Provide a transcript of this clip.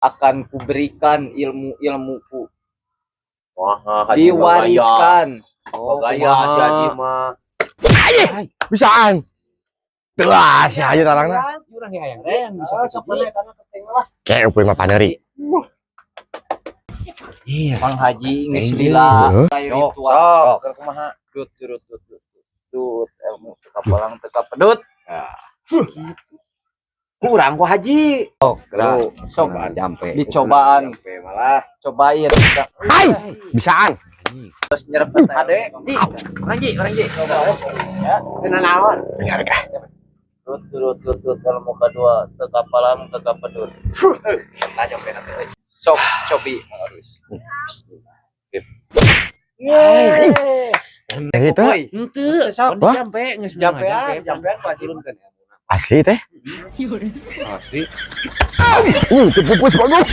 Akan kuberikan ilmu-ilmuku. Wah, Haji. Diwariskan. Oh, gaya si Haji mah. Bisaan. Telah si Haji tarangna. Urang ge hayang yang bisa. Ah, sok mana kana penting lah. Kayak upeuy mah paneri. Iya. Mang Haji geus lila Heeh. ritual. Sok, keur kumaha? Dut dut dut dut dut ilmu teu kapalang teu kapedut. Kurang ku Haji. Tuh, sok Jampe. dicobaan. Jampe malah. Cobain. Hai, bisaan. Terus nyerepet. Ade. Di. Urang ji, urang ji. Ya. Kena naon? Dengar kah? Dut dut dut dut ilmu kedua teu kapalang teu kapedut. Eta jampe nanti. Sok cobi harus. Gitu. Woi, Henteu, Sok. Wah. jampe geus. Jampean, jampean ku Haji. Turunkeun. Asli teh. Asli. Teu pupus bagus.